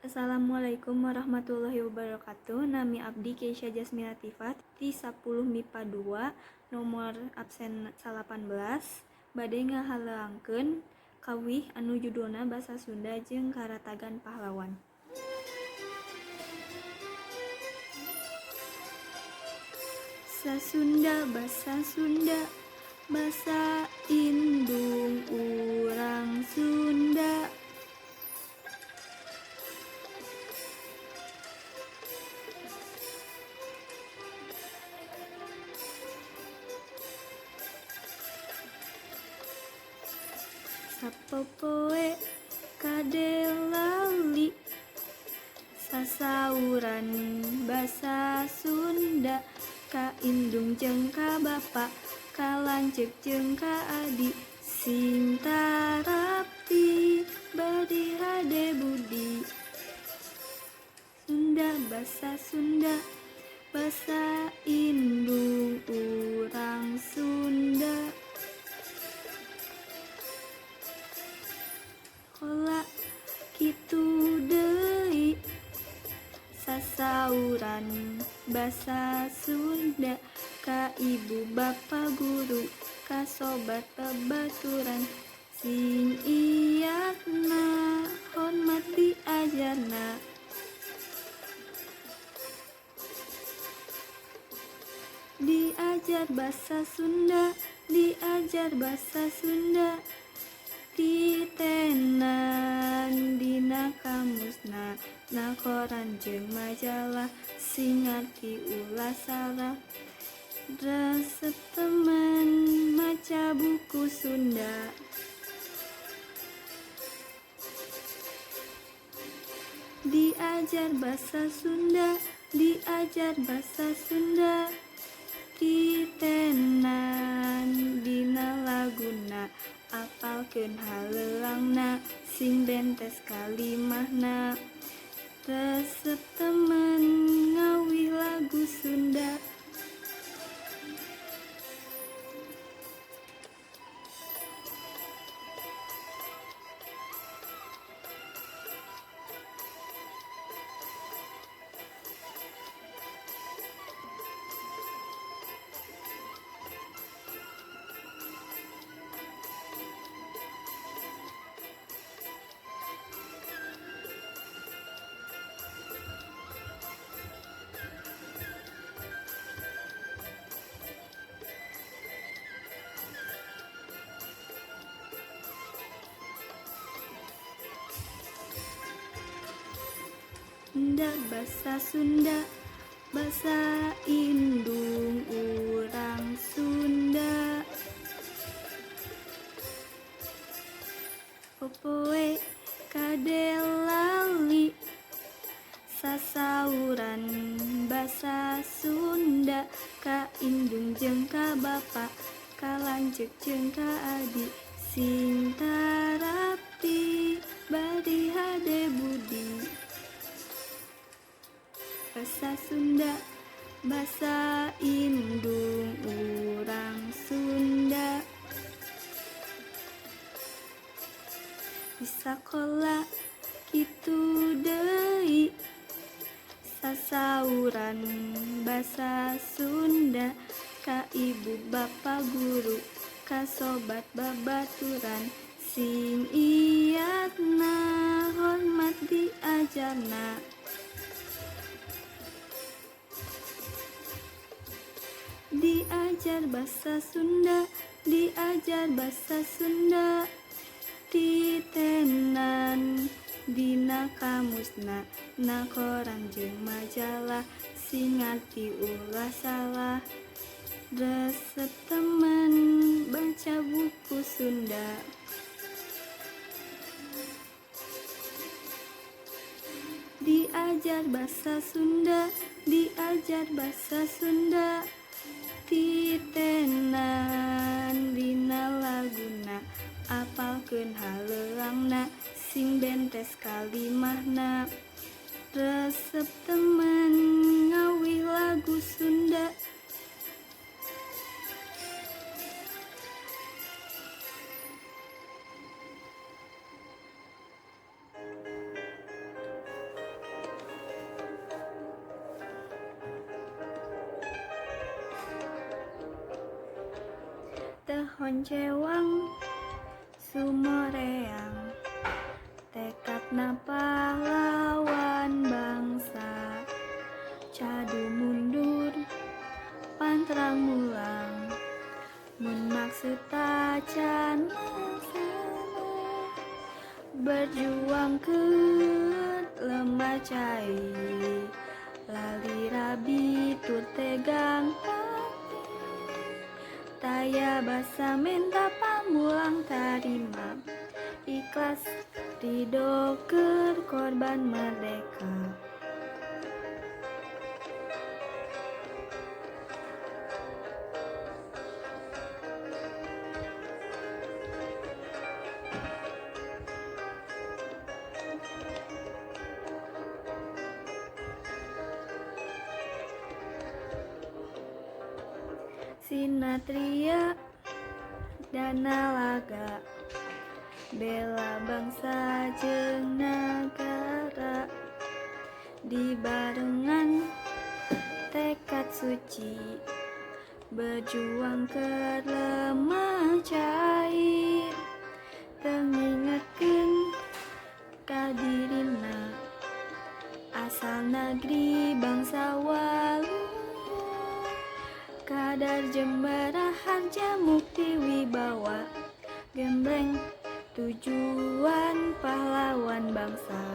Assalamualaikum warahmatullahi wabarakatuh. Nami abdi Keisha Jasmine Latifah ti 10 MIPA 2 nomor absen 18 bade ngahaleuangkeun kawih anu judulna Basa Sunda jeung Karatagan Pahlawan. Basa Sunda, basa Sunda, basa indung urang Sunda. Sapopoe kade lali sasauran basa Sunda, ka indung jeung ka bapa, ka lanceuk jeung ka adi, sing tarapti bari hade budi. Sunda, basa Sunda, basa indung urang Sunda. Kola kitu deui sasauran basa Sunda, ka ibu bapa guru, ka sobat babaturan, sing iyatna hormat diajarna. Diajar basa Sunda, diajar basa Sunda, titenan dina kamusna, na koran jeung majalah, sing ngarti ulah salah. Resep temen maca buku Sunda. Diajar basa Sunda, diajar basa Sunda, titenan dina laguna, apalkeun haleuangna, sing bentes kalimahna. Resep temen ngawih lagu Sunda. Sunda, basa Sunda, basa indung urang Sunda. Popoe kade lali sasauran basa Sunda, ka indung jeung ka bapa, ka lanceuk jeung ka adi, sing tarapti bari hade budi. Basa Sunda, basa indung urang Sunda. Di sakola kitu deui sasauran basa Sunda, ka ibu bapa guru, ka sobat babaturan, sing iyatna hormat diajarna. Diajar basa Sunda, diajar basa Sunda, titenan dina kamusna, na koran jeung majalah, sing ngarti ulah salah. Resep temen baca buku Sunda. Diajar basa Sunda, diajar basa Sunda, titenan dina laguna, apalkeun haleuangna, sing bentes kalimahna. Resep temen ngawih lagu Sunda. Honcewang Sumoreang, tekadna pahlawan bangsa. Cadu mundur pantrang mulang, mun maksud tacan laksana. Berjuang keur lemah cai, lalira bitur tegang pati. Taya basa menta pamulang tarima, ikhlas ridho keur korban merdeka. Sinatria dana laga, bela bangsa jeung nagara. Dibarengan tekad suci, berjuang keur lemah cair. Teu ngingetkeun ka dirina, asal negeri bangsa waluya. Kadar Jembara Harja Mukti Wibawa, gembleng tujuan pahlawan bangsa.